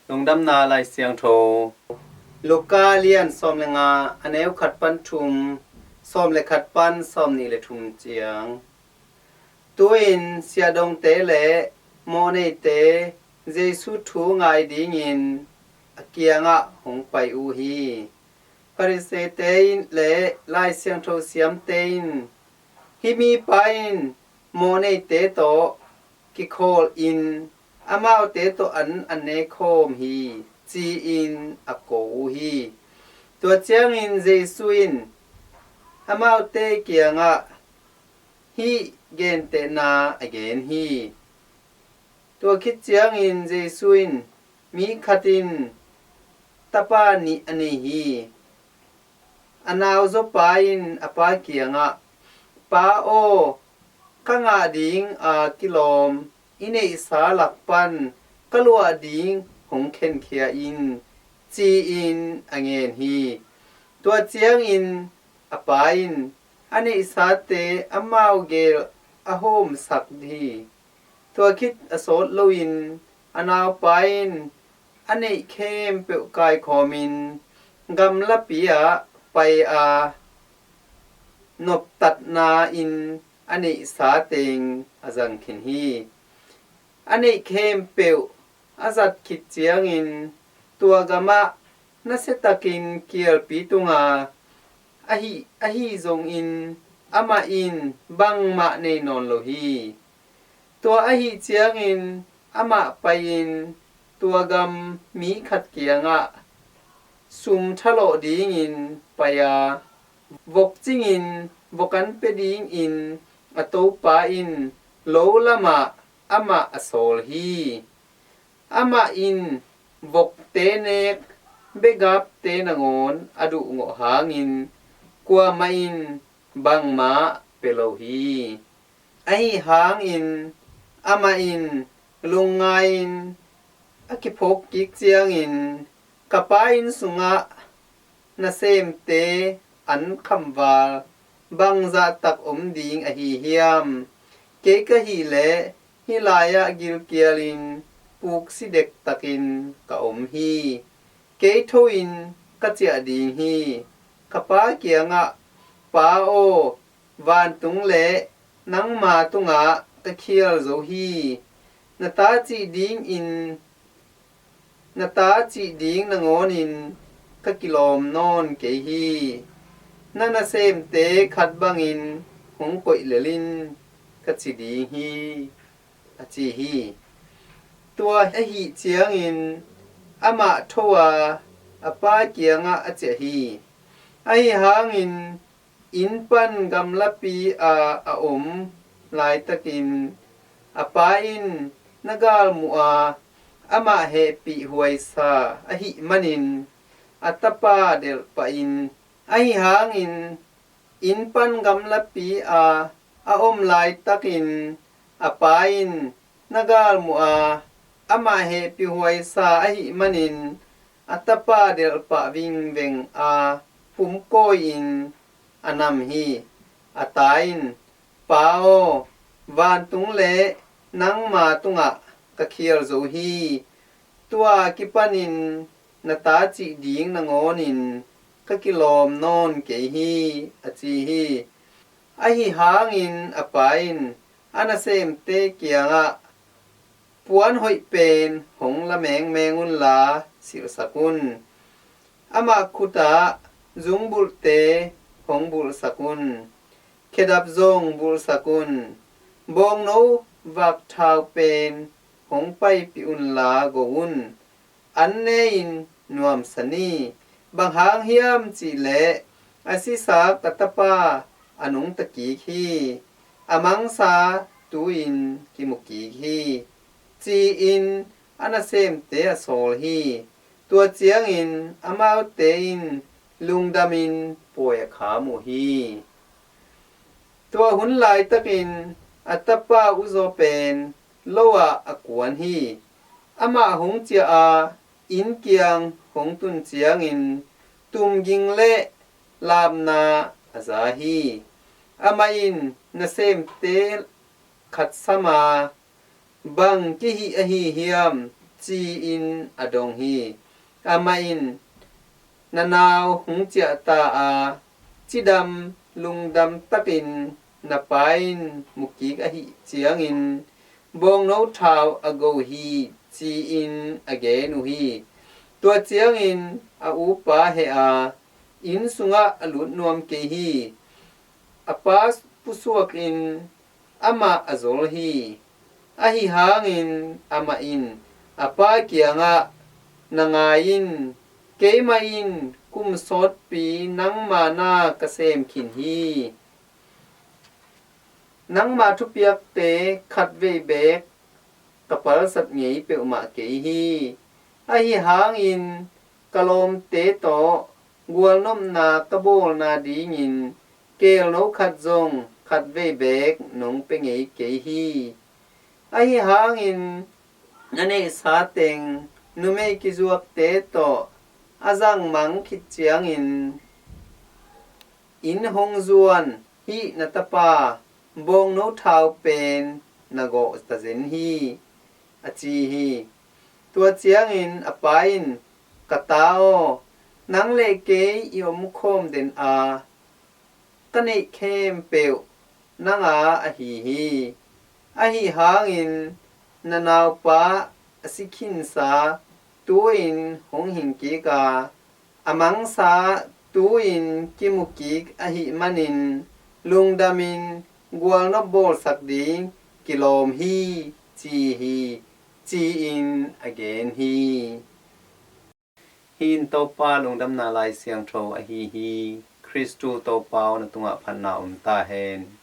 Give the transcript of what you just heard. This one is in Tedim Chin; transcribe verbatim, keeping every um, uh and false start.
Lungdamna Lai Siangtho. Luka lian sawm le nga, a neu khat pan thum, sawm le khat pan sawm nih le thum ciang. Tu-in siahdongte le mawhneite Jesu thu ngai dingin a kiangah hong pai uh hi. Farisee-te in le Lai Siangtho siamte in, "Hih mipa in mawhneite tawh kikhawl in amaute tawh an a ne khawm hi," ci-in a ko uh hi. Tua ciangin Jesu in amaute kiangah hih gentehna a gen hi. Tua khit ciangin Jesu in, "Mi khat in tapa nih a nei hi. A nauzaw pa in a pa kiangah, 'Pa aw, ka ngah ding a kilawm i neihsa lak pan ka luah ding hong khenkhia in,' ci-in a ngen hi. Tua ciangin a pa in a neihsate amau gel a hawmsak hi. Tua khit a sawt loin a naupa in a neih khempeuh kaikhawmin gamlapi ah pai a, noptatna in a neihsa teng a zang khin hi. A neih khempeuh a zat khit ciangin tua gamah nasiatakin kialpi tunga ahi, ahi zongin amah in bangmah nei nawn lo hi. Tua ahi ciangin amah pai-in tua gam mi khat kiangah sum thalawh dingin pai a, vok cingin vok an pia dingin a topa in lo lamah amah a sawl hi. Amah in vokte nek begapte nangawn a duhgawh hangin kuamah in bangmah pia lo hi. Ahi hangin amah in lungngai-in a kiphawk kik ciangin, 'Ka pa inn sungah nasemte an khamval bangzah tak om ding ahi hiam? Kei ka hih leh hih lai-ah gilkialin puksi dektakin ka om hi. Kei tho-in ka ciah ding hi.' Ka pa kiangah, 'Pa aw, vantung le nangma tungah ka khial zo hi. Na ta cih dingin, na ta cih ding nangawnin ka kilawm nawn kei hi. Na nasemte khat bangin hong koih lel in,' ka ci ding hi," a ci hi. Tua ahih ciangin amah tho a, a pa kiangah a ciah hi. Ahi hangin inn pan gamlapi a a om laitakin a pa in na galmuh a, amah hehpih huaisa ahih manin a tapa delhpahin, ahi hangin inn pan gamlapi a a om laitakin a pa in na galmuh a, amah hehpih huaisa ahih manin a tapa delhpah vingveng a pumkawi-in a nam hi. A ta in, 'Pa aw, vantung le nangma tungah ka khial zo hi. Tua kipanin na ta cih ding nangawnin ka kilawm nawn kei hi,' a ci hi. Ahi hangin a pa in a nasemte kiangah, 'Puan hoih pen hong la mengmeng unla silhsak un. Amah khutah zungbulhte hong bulhsak un. Khedap zong bulhsak un. Bawngno vakthau pen hong paipih unla go un. An ne-in nuamsa ni. Bang hang hiam cih leh a sisak a tapa a nungta kik hi. A mangsa tu-in kimu kik hi,' ci-in a nasemte a sawl hi. Tua ciangin amaute in lungdamin pawi a kham uh hi. Tua hun laitakin a tapa uzaw pen lo-ah a kuan hi. Amah hong ciah a, inn kiang hong tun ciangin tumging le lapna a za hi. Amah in nasemte khat sam a, 'Bang kihih ahi hiam? ci-in a dong hi. Amah in, na nau hong ciah ta a, cidam lungdam takin na pa in mu kik ahih ciangin bawngno thau a go hi, ci-in a gen uh hi. Tua ciangin a upa heh a, inn sungah a lut nuam kei hi. A pa pusuakin amah a zol hi. Ahi hangin amah in a pa kiangah, na ngai in, keimah in kum sawtpi nangma na ka sem khin hi. Nangma thupiakte khatvei beek ka palsat ngei peuhmah kei hi. Ahi hangin ka lawmte tawh gualnopna ka bawlna dingin keelno khat zong khatvei beek nong pia ngei kei hi. Ahi hangin na neihsa teng numei kizuakte tawh a zangmang khit ciangin inn hong zuan hih na tapa bawngno thau pen na gawh ta zen hi, a ci hi. Tua ciangin a pa in, ka ta aw, nang le kei i omkhawm den a, ka neih khempeuh nanga ahi hi. Ahi hangin na naupa a si khinsa tu-in hong hing kik a, a mangsa tu-in kimu kik ahih manin lungdamin gualnop bawlsak ding kilawm hi, ci hi, ci-in a gen hi. Hih in Topa Lungdamna Lai Siangtho ahi hi. Khristu Topa aw, na tungah phatna om ta hen.